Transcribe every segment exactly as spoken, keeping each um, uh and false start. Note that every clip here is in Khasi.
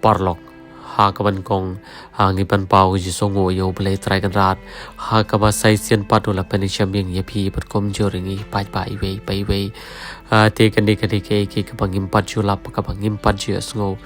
Paralok, ha kaba nyngkong, ha ngi pynpaw ka jingsngewnguh ïa U Blei Trai Kynrad, ha kaba sa shisien pat u la pynïashem ïa ngi ïa phi bad kumjuh ïa ngi paidbah iwei pa iwei. Ah, te kane ka dei kaei kaei kaba ngim pat ju lap, kaba ngim pat ju ïohsngew.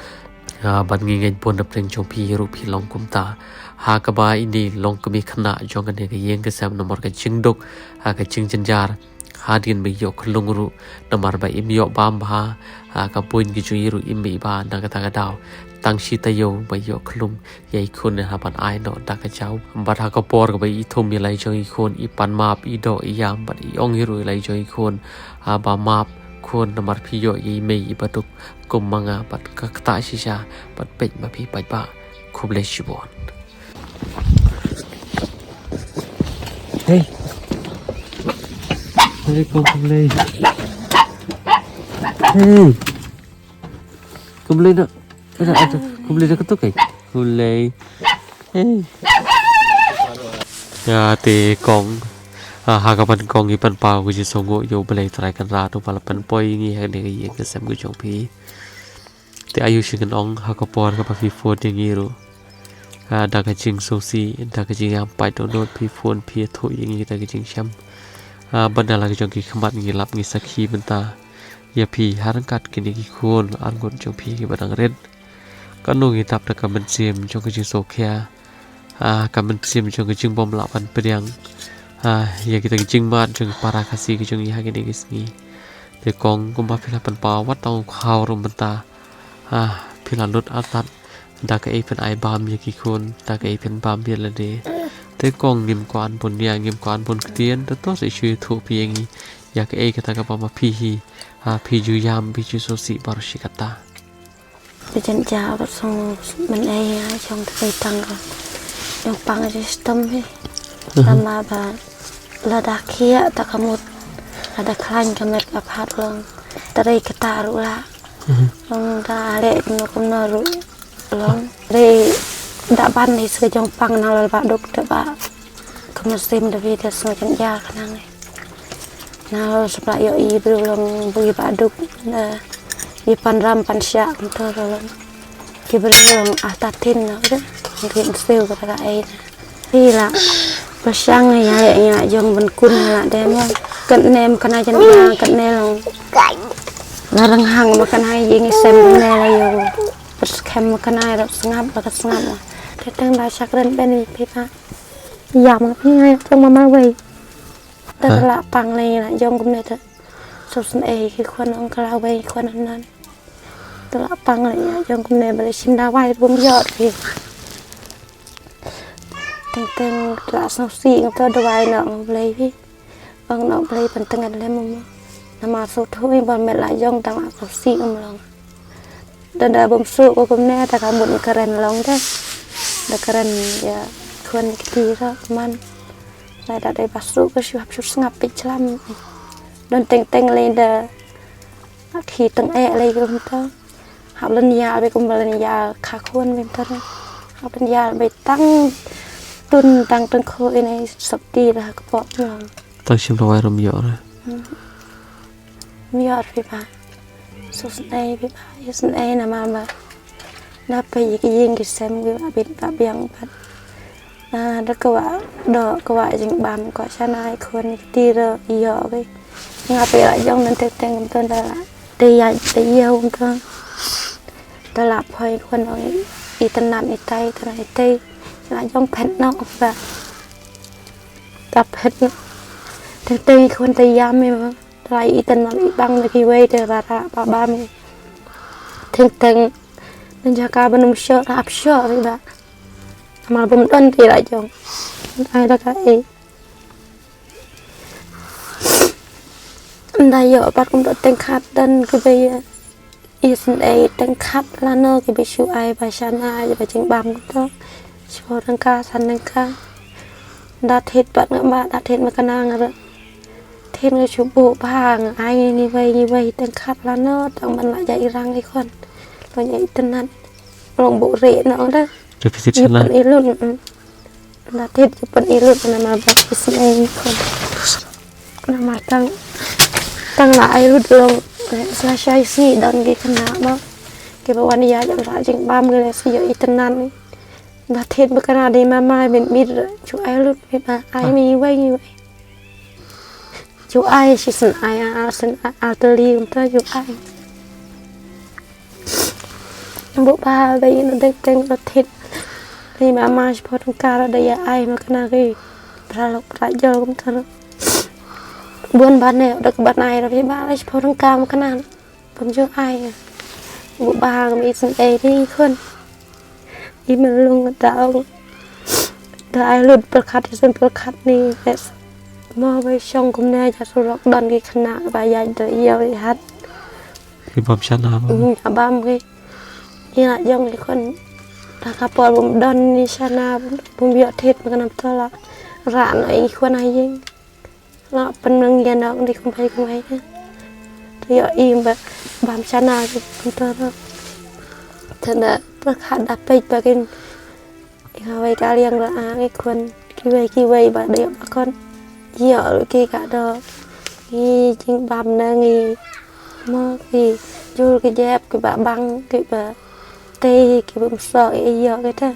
Ah, bad ngi ngeit bun na pdeng jong phi ruh phi long kumta. Ha kaba ine long ka mih khynnah jong kane ka ïing ka sem namar ka jingduk, ha ka jingjynjar. Hadien ba ïoh khlung ruh, namar ba im ïoh bam bha, ha ka buiñ ka jong i ruh im ïoh bam na kata ka daw. Tang shi taïew ba ïoh khlung ïa i khun ha ban ai noh da ka jaw. Bad ha ka por kaba i thum ïa la i jong i khun, i pan map, i doh, i ïam, bad i ong hi ruh ïa la i jong i khun, ha ba map khun namar phi ïoh ïa i mei iba duk kum ma nga bad ka ktah shisha bad peit ma phi paidbah. Khublei shibun. Hey. Hey, kong khublei. Hey. Khublei na. Ada, ada. Khublei na katuk kai. Khublei. Hey. Ïa te kong. Ah, ha kaba nyngkong ngi pynpaw ka jingsngewnguh ïa U Blei Trai Kynrad uba la pynpoi ïa ngi ha kane ka ïing ka sem ka jong phi. Te aïu shu ngan ong ha ka por kaba phi phone ïa ngi ruh. Ah, da ka jingsngewsih, da ka jingïam paid dohnud phi phone phi ïathuh ïa ngi da ka jingshem. Ah, bad na la ka jong ki khmat ngi lap ngi sakhi mynta ïa phi ha ryngkat kine ki khun arngut jong phi kiba dang rit. Kano ngi dap da ka mynsiem jong ka jingsngewkhia. Ah, ka mynsiem jong ka jingbym lah ban pdiang. Ah, ïa kita ki jingmut jong ki para Khasi ki jong ngi ha kine ki sngi. Te kong kumba phi la pynpaw wat tang u khaw ruh mynta. Ah, phi la lut artat. Da kaei phin ai bam ïa ki khun, da kaei phin bam ïa lade. Te kong ngim kwah ban ïa, ngim kwah ban ktien, te to sa shu ïathuh phi ïa ngi. Ïa kaei kata kaba ma phi hi. Ah, phi ju ïam, phi ju sngewsih baroh shi katta. Te jan ja ba song men ai ya jong te tang ka. Jong pang ji stom hi. Tama ba lada khia ta ka mut. Lada khlaiñ ka met ka phat long. Te rei kata ruh la. Long da leh kumno kumno ruh long. Rei da ban hi sa jong pang na lal ba duk te ba. Kumno sim da vi te song jan ja ka nang. Na lo sap la ïoh i briew long bui ba duk, na i pan ram pan shah kumta lo long. Ki briew long ah ta tin na udah. Ki nsew kata ka ai na. Ti la pashang ïa ïa ïa jong ban kun la dem long. Kat nem kana jan ïa kat ne long. La rang hang ma kana ïa ngi sem ne la ïoh. Pas kem ma kana ïa sngap la ka sngap la. Teteng da shakren ben i pipa. Ïa ma pi ngai tong ma ma wei. Te la pang le la jong kumne te. Sos ne ki khwan ong ka la wei khwan nan. Te la pang le la jong kumne ba le shin da wai bum yor ki. Teng teng la sngewsih ngi to da wai na ong blei ki. Ong na ong blei pan teng le mo. Na ma so thui ba me la jong tang la sngewsih ong long. Da da bum su ko kumne ta ka mut kren long da. Da kren ïa khwan ki ti ra man. Lai da dei ba suk ka shu hap shu sngap peit chlam. Don teng teng lei da. Ak hi teng eh lei kum ta. Hap len ïa be kum len ïa kha khun bim ta. Hap len ïa be tang tun tang teng kho ine sop ti da ka pok long. Tang shim rawai rum ïa ra. Mior pi ba. Sus nei pi ba. Is nei na ma ba. Da pe yi ki ying ki sem ki ba bit ba biang ba. Ah, da ka wa do ka wa jing bam ko shana ai khun ki ti ro ïoh ki. Nga pe la jong nan teng teng kum ton da la. Te ya te ïoh kum ton. Da la phoi khun ong i tanam i tai tanam i tai. La jong phet nok ba. Da phet nok. Teng teng i khun te yam i ma. Da la i tanam i bang da ki wei te ba ra ba bam i. Teng teng. Nan jaka ba num sho na ap sho ri ba. Ama bum don ti la jong. Ai da ka e. Nda yo pat kum to teng khat dan ki ba ya. Is ei teng khat la no ki ba shu ai ba shana ai ba jing bam kum to. Shu rang ka san rang ka. Da thit pat nga ba da thit ma ka nang ra. Thit nga shu bu ba nga ai ngi wei ngi wei teng khat la no tang ban la ja i rang i khon. Lo ja i tenat. Long bu re no da. Repeat it sana. Ilut. Da tit ju pan ilut na ma ba ki snei ko. Na ma tang tang la ai lut long. Sa shai sngi don ki kena ba. Ki ba wan ïa jong la jingbam ki la shu ïoh itynnad. Da thied ba kane dei mama, mynmiet ju ai lut, mynmiet ba ai mi wei, mi wei. Ju ai shisien, ai ar sien, ar tylli kumta ju ai. Buh ba wei na dei teng da thied. Dei mama, shiphew tyngka da ïa ai ma kane ki. Pra lok pra jol kumta. Bun ba ne da ka ban ai da ba shiphew tyngka ma kane. Bun ju ai. Buh ba ngam i sien ei ri khun. I Mylung da ong, da ai lut pyrkhat i sien pyrkhat ni. Mo ba shong kumne ja surok don ki khynnah ba ïaid da ïew i hat. Ki bam shana ba. Hmm, bam ki. Ki la jong ki khun. Da ka por bym don ni shana, bym ïoh thied ma kane to la rah noh i khun ha ïing. La pynmleng ïa nok dei kumbai kumbai ka. To ïoh i ba bam shana ki kumta to. Tang da pyrkhat da peit ba kin. Ïa wei ka liang la a ngi khun kiwei kiwei ba dei ba khun. Ïoh ki ka do. Ki jingbam na ngi. Mo ki jur ki jep ki ba bang ki ba tei ki bym soh ïoh kita.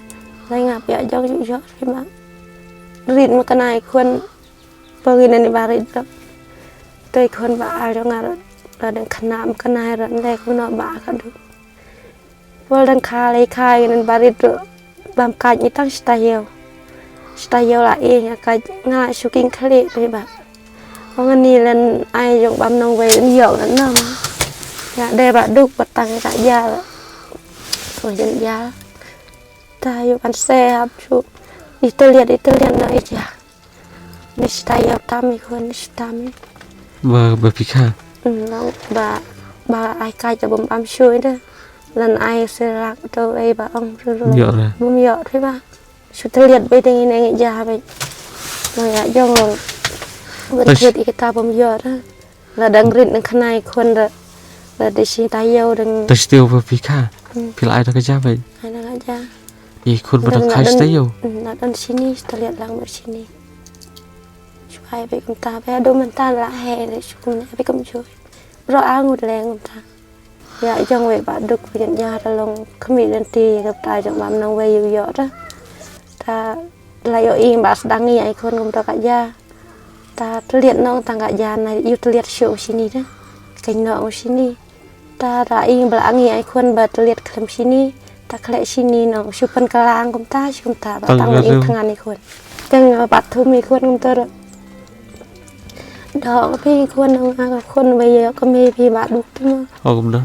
Lai ngap ïa jong ïoh ïoh ki ma. Rit ma kane i khun. Pyngi nani ba rit ro. Te i khun ba ar jong nga ro. Ba dang khynnah ma kane ro, nde kumno ba ka duk. Pol dang kha lei kha i nani ba rit ro. Bam kaj ni tang shita ïew. Shita ïew la i nga kaj nga shu king khlieh te ba. Ong ani len ai jong bam nongwei ïoh ngan nam. Ïa de ba duk ba tang ka ja. Ko jen ja. Ta ïoh ban se hap shu. Italian, Italian na i ja. Ni shita ïa tam i khun, ni shita mi. Ba, ba phi kha. Mm, nong ba, ba ai kai ta bym bam shu ida. Lan ai serak to ei ba ong ru ru. Ïoh ra. Bym ïoh ri ba. Shu taliat ba ding i neng i ja ba. Nong ïa jong long. Ba thied i kita bym ïoh ra. La dang rit nang khnai khun da. La da shi ta ïew dang. Ta shi tiew ba phi kha. Hmm. Phi la ai da ka ja ba. Ai da ka ja. I khun ba dang kha shi ta ïew. Hmm, la don shi ni, shi ta liat lang ba shi ni. Shu ai ba kumta ba do mynta la he le shu kum ne ba kum shu. Bro a ngut leng kumta. Ïa jong wei ba duk ba ïa ta long khmih lynti ka ta jong bam nang wei ïoh ïoh ta. Ta la ïoh i ba sdang i ai khun kumta ka ja. Ta tliat nong tang ka jan na yu tliat shu shini da. Keng nong shini. Ta ra ing bla angi ai khun ba tliat khlem shini. Ta khlek shini nong shu pen kalang kumta shu kumta ba tang ing tang ani khun. Teng ba thum i khun kumta ro. Dong phi khun nong a khun ba ïa ka me phi ba duk tu ma. Ong kumta.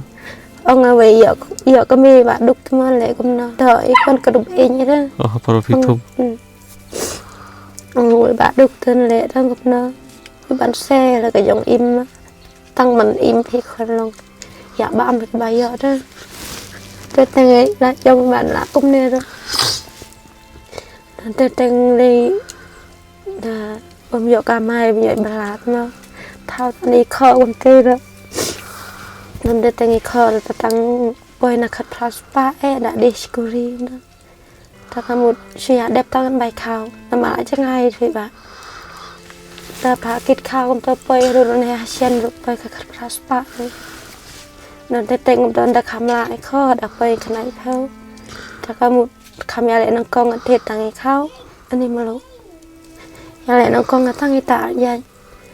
Ong a wei ïa ka me ba duk tu ma le kumta. Dong i khun ka dup ing ida. Oh, paro phi thum. Ong wei ba duk ten le tang kumno. Ban se la ka jong im. Tang man im phi khon long. Ïa ba am phi ba ïoh da. Te teng ei la jong ban la kumne da. Te teng le da bam ïoh ka mai bam ïoh brat ma. Thau tang i kho kumte da. Te teng i kho da tang poi na khat phra spah eh da dei shkuri da. Ta ka mut shu ïa dep tang bai khaw. Namar la jngai phi ba. Ta pha kit khaw kumta poi ruh ne ha shen ruh poi ka khat phra spah. Don te teng don da kham la i kho da poi khnai phew. Ta ka mut kham ïa leh nang kong te tang i khaw. Ani mulu. Ïa leh nang kong tang i ta ïa.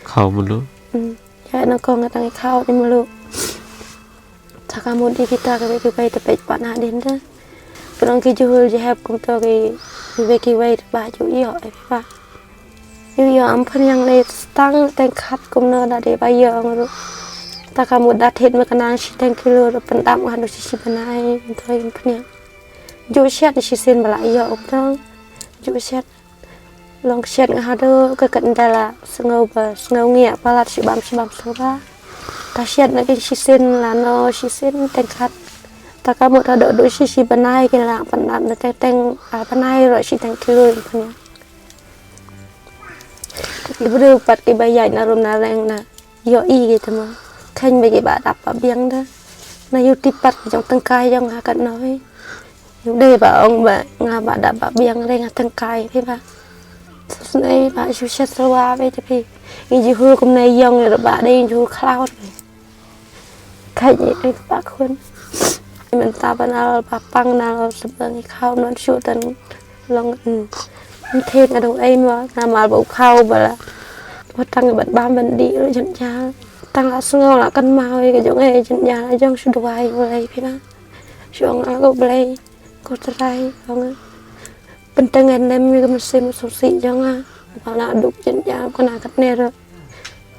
Khaw mulu. Hmm. Ïa leh nang kong tang i khaw ani mulu. Ta ka mut i kita ka wei ki wei te peit pat na din da. Pynong ki juhul jehep kumto ki wei ki wei ba ju ïoh eh ba. Ju ïoh am pynïang lei stang teng khat kumno da dei ba ïoh ngru. Ta ka mut da thied ma ka nang shi teng kilo da pyndap nga du shi shi bnai kumto ïoh pynïang. Ju shet shi sien ba la ïoh kumto. Ju shet. Long shet nga haduh ka kat nda la sngew ba sngew ngiah palat shibam shibam sura. Ta shet na kin shisien la no shisien teng khat. Ta ka mut haduh du shi shi bnai kin la pan na teng teng a bnai ro shi teng kilo kin pynïang. Ki briew pat ki ba ïaid na rum na reng na. Ïoh i ki te mo. Khein ba ki ba dap ba biang da. Na yu tip pat ki jong tengkai jong ha kat noi. Yu dei ba ong ba nga ba dap ba biang dei nga tengkai phi ba. Sne ba shu shet swa ba te phi. Ngi ji hu kum na yong ba dei ngi ji hu khlaw phi. Khein i ba khun. Mynta ba nalor ba pang nalor sep ngi khaw non shu tan long, mm. Nthe nga dong ei mo namar ba u khaw ba la. Ba tang ban bam ban dih ruh jynjar. Tang la sngew la kynmaw ïa ka jong ei jynjar, jong shu duwai U Blei phi na. Shu ong la ko Blei, ko Trai, ong. Pynteng ïa nem ïa ka mynsiem sngewsih jong nga. Ba la duk jynjar kane kane ruh.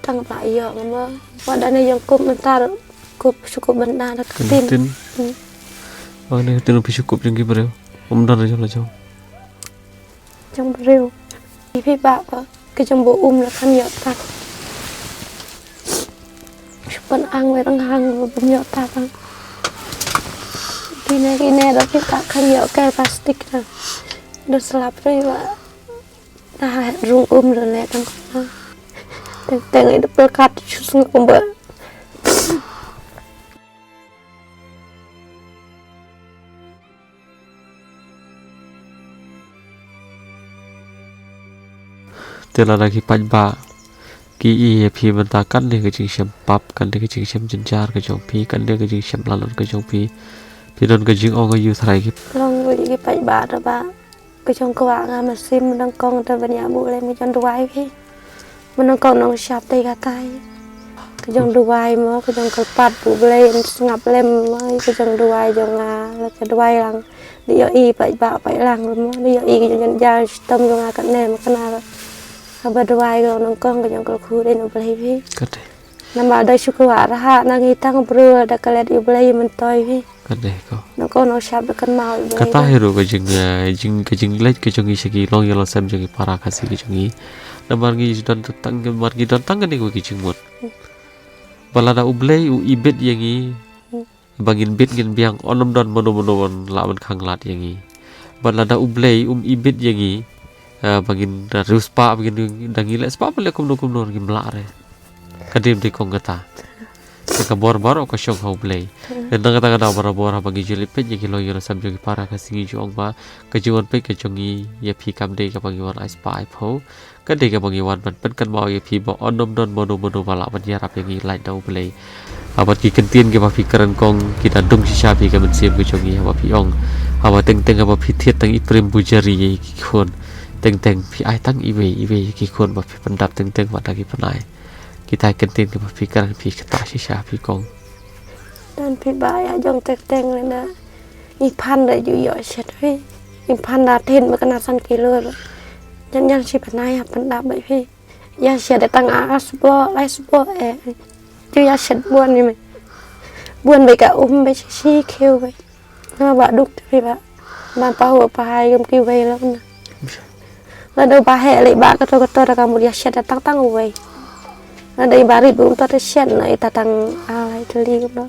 Tang ba ïoh nga mo. Wat da ne jong kup mynta ruh. Kup shu kup ban da ka ktien. Ktien. Hmm. Ba ne ka ktien phi shu kup jong ki briew. Um don jong la jong. Jong briew. Phi ba ba ka jong ba um la kham ïoh ta. Shu pynang wei rang hang ba bym ïoh ta ba. Kine kine da phi ba kham ïoh ka plastik na. Da slap rei ba. Da rung um da le tang. Teng teng ïa da pyrkat shu sngewbha. Te lada ki paidbah ki ïohi ïa phi mynta, kane ka jingshem pap, kane ka jingshem jynjar ka jong phi, kane ka jingshem lanot ka jong phi, phi don ka jingong aïu tharai ki? Long ïa ki paidbah da ba ka jong ka wah nga mynsiem, mynta kong te ban ïa buh lem ka jong duwai phi. Mynta kong nongshap te ka tai. Ka jong duwai mo, ka jong kyrpad buh Blei, sngap lem mo, ka jong duwai jong nga, la ka duwai lang. Dei ïohi paidbah paidlang mo, dei ïohi ka jong jynjar shitom jong nga kane mo kane. Haba duwai ka nongkong ka jong kyrkhu dei na Blei phi. Kate. Namar da shu kwah raha na ngi tang briew da ka let U Blei myntoi phi. Kane ko. Nongkong nongshap da kynmaw U Blei. Kata hi ruh ka jing, eh, jing, ka jingleit ka jong ngi sha ki longïing longsem jong ki para Khasi ka jong ngi. Namar ngi don tang, namar ngi don tang kane ko ki jingmut. Hmm. Ba lada U Blei u ibit ïa ngi. Hmm. Ba ngin bit ngin biang, ym don mano mano ban lah ban khanglad ïa ngi. Bad lada U Blei um ibit ïa ngi, eh, ba ngin da riewspah, ba ngin da ngi leh spah ban leh kumno kumno ngim lah re. Ka dei ym dei kong kata. Ka bor baroh ka shong ha U Blei. Te na kata ka daw barabor haba ngi ju leit peit ïa ki longïing longsem jong ki para Khasi ngi ju ong ba ka jingwan peit ka jong ngi ïa phi kam dei kaba ngi wan ai spah ai phew. Ka dei kaba ngi wan ban pynkynmaw ïa phi ba ym don mano mano ba lah ban ïarap ïa ngi lait na U Blei. Haba ki kyntien kiba phi kren kong ki da dung shisha phi ka mynsiem ka jong ngi haba phi ong. Haba teng teng haba phi thied tang i prim bujari ïa ki khun. Teng teng phi ai tang iwei iwei ïa ki khun ba phi pyndap teng teng ba da ki pynai. Kita ki kyntien kiba phi kren phi kata shisha phi kong. Don phi ba ïa jong teng teng lei na. Ngi phan da ju ïoh shet phi. Ngi phan da thin ba kane san kilo. Jan jan shi pynai ha pyndap ba phi. Ïa shet da tang ar sboh, lai sboh eh. Ju ïa shet bun ni me. Bun ba ka um ba shi shi khiew ba. Nga ba duk te phi ba. Ban pa hu pa hai kum kiwei la na. Lada ba heh lei ba kato kato da ka mut ïa shet da tang tang uwei. Lada i ba rit bun to te shet na ita tang ar lai tylli kumno.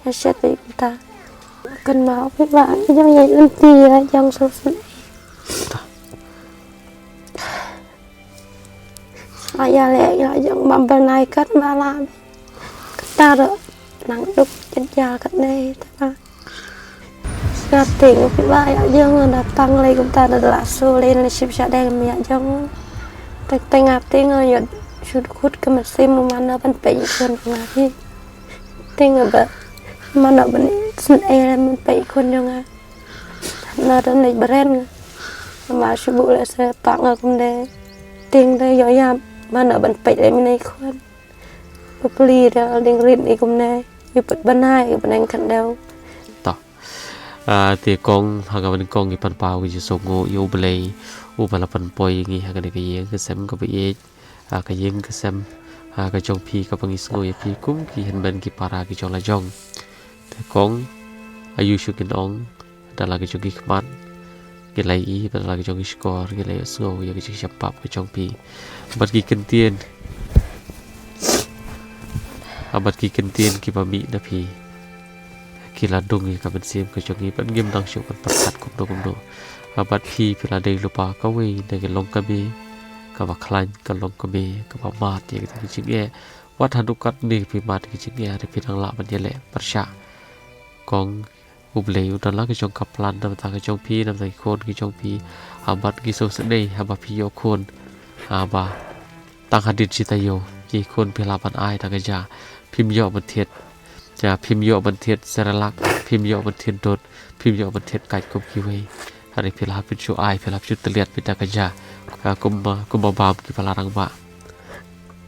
Ïa shet lei kumta. Kynmaw phi ba jong ïa lynti ïa jong sngewsih. Sa ïa leh ïa jong bam bernai kat ba la. Kata ruh nang duk jynjar katne te ba. Nga tieng phi ba ïa jong da pang lei kumta da la su lei na ship sha dei ïa jong. Teng teng nga tieng ïa shu dkhot ka mynsiem mano ban peit ïa khun jong nga phi. Tieng ba mano ban sngewsih ban peit ïa khun jong nga. Na da lei bren nga. Ma shu buh leh sa tang nga kumne. Tieng da ïoh ïa mano ban peit lei mynne ïa khun. Ba pli da ding rit ïa kumne. Ïa put bana ïa bneng khyndew. To. Ah, te kong, ha kaba nyngkong ngi pynpaw ka jingsngewnguh ïa U Blei, uba la pynpoi ïa ngi ha kane ka ïing ka sem kaba ïeit, ha ka ïing ka sem, ha ka jong phi kaba ngi sngew ïa phi kum ki hynmen ki para ki jong la jong. Te kong, aïu shuh ngin ong, da la ka jong ki khmat, ngi la ïohi, bad da la ka jong ki shkor, ngi la ïohsngew ïa ka jingshem pap ka jong phi. Bad ki kyntien, bad ki kyntien kiba mih na phi. Ki la dung ïa ka mynsiem ka jong ngi bad ngim nang shuh ban pyrkhat kumno kumno. Bad phi phi la dei lypa kawei na ki longkmie kaba khlaiñ, ka longkmie kaba mad ïa kita ki jingeh. Wat haduh katne phi mad ïa ki jingeh, hynrei phi nang lah ban ïaleh pyrshah. Kong, U Blei u don la ka jong ka plan na bynta ka jong phi, na bynta ki khun ki jong phi. Bad ngi sngewsynei haba phi ïoh khun. Haba tang hadien shi taïew ki khun phi lah ban ai da ka jia. Phim ïoh ban thied. Ïa, phim ïoh ban thied Cerelac, phim ïoh ban thied dud, phim ïoh ban thied kait kum kiwei. Hynrei phi la hap shu ai, phi la hap shu tylliat beit da ka ja. Ka kum, kumba bam kiba la rangbah.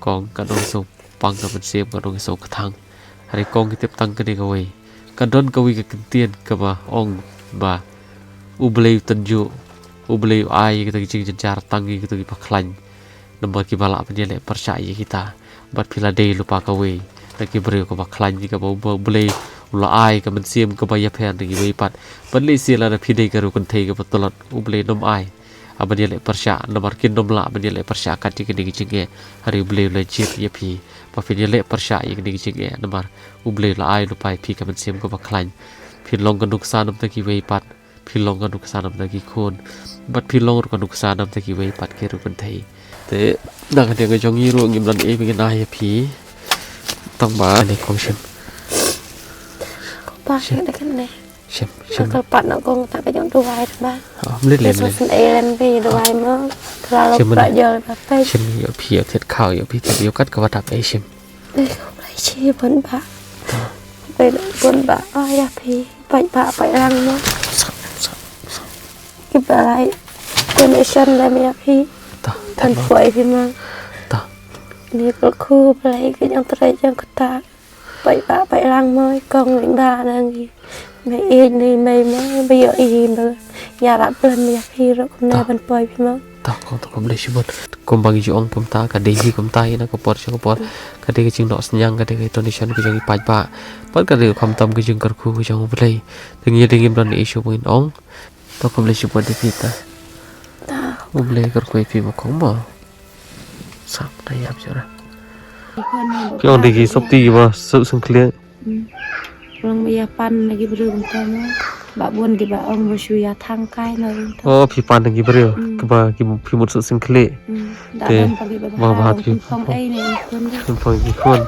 Kong, ka nongïasoh pang ka mynsiem, ka nongïasoh kthang. Hynrei kong, ngi tip tang kane kawei. Ka don kawei ka kyntien kaba ong ba U Blei u tynjuh, U Blei u ai ïa kita ki jingjynjar tang ïa kita kiba khlaiñ. Namar kiba lah ban ïaleh pyrshah ïa kita. Bad phi la dei lypa kawei na ki briew kaba khlaiñ, kaba U Blei u la ai ka mynsiem kaba ïapher na kiwei pat. Ban lehse lada phi dei ka riew kynthei kaba tlot, U Blei un ym ai ban ïaleh pyrshah, namar kin ym lah ban ïaleh pyrshah kat ïa kine ki jingeh. Hynrei U Blei u la jied ïa phi ba phin ïaleh pyrshah ïa kine ki jingeh, namar U Blei u la ai lypa ïa phi ka mynsiem kaba khlaiñ. Phin long ka nuksa na bynta kiwei pat. Phi long ka nuksa na bynta ki khun. Bad phi long ruh ka nuksa na bynta kiwei pat ki riew kynthei. Te na ka liang ka jong ngi ruh ngim don ei ba ngin ai ïa phi. Tang ba ne kong, shim. Kong ba, shim. Shim, shim. Ka pat na kong ta ka jong duwai ba. Oh, mlih lem. Yesus lem. Ei lem bi duwai mo. Terlalu shim, pra jol ba pe. Shim ïa phi ïa thied khaw ïa phi thied ïa kat kaba tap ei shim. Ei, Blei shi bun ba. Blei bun ba, oh, ïa phi. Paidbah, paidlang mo. Kiba lai donation lem ïa phi. Tah, tah, pynpoi phi mo. Tah. Ni kyrkhu Blei ka jingtrei jong kata. Paidbah, paidlang mo, i kong i bah na ngi. Mei ïeit ne mei mo, ba ïohi ba ïarap lem ïa phi ruh kumne pynpoi phi mo. Tah kong, tah kong, Blei shibun. Kumba ngi ju ong kumta, ka dei hi kumta hi na ka por sha ka por. Ka dei ka jingnoh synñiang, ka dei ka donation ka jong i paidbah. Bad ka dei khamtam ka jingkyrkhu ka jong U Blei. Te ngi dei ngim don ei shuh ba ngin ong. Tah kong, Blei shibun ïa phi ta. Tah. U Blei kyrkhu ïa phi mo kong mo. Sap ta ïap shuh ra. Ki ong dei ki sopti kiba suk sngewkhlieh. Hmm. Long ba ïa pan na ki briew bynta mo. Ba bun kiba ong ba shu ïa thang kai na bynta. Oh, phi pan na ki briew. Hmm. Kiba, kiba phi mut suk sngewkhlieh. Hmm. Te, da don pa kiba ba, ba, ba, phi phong ei ne i khun de. Phi phong i khun.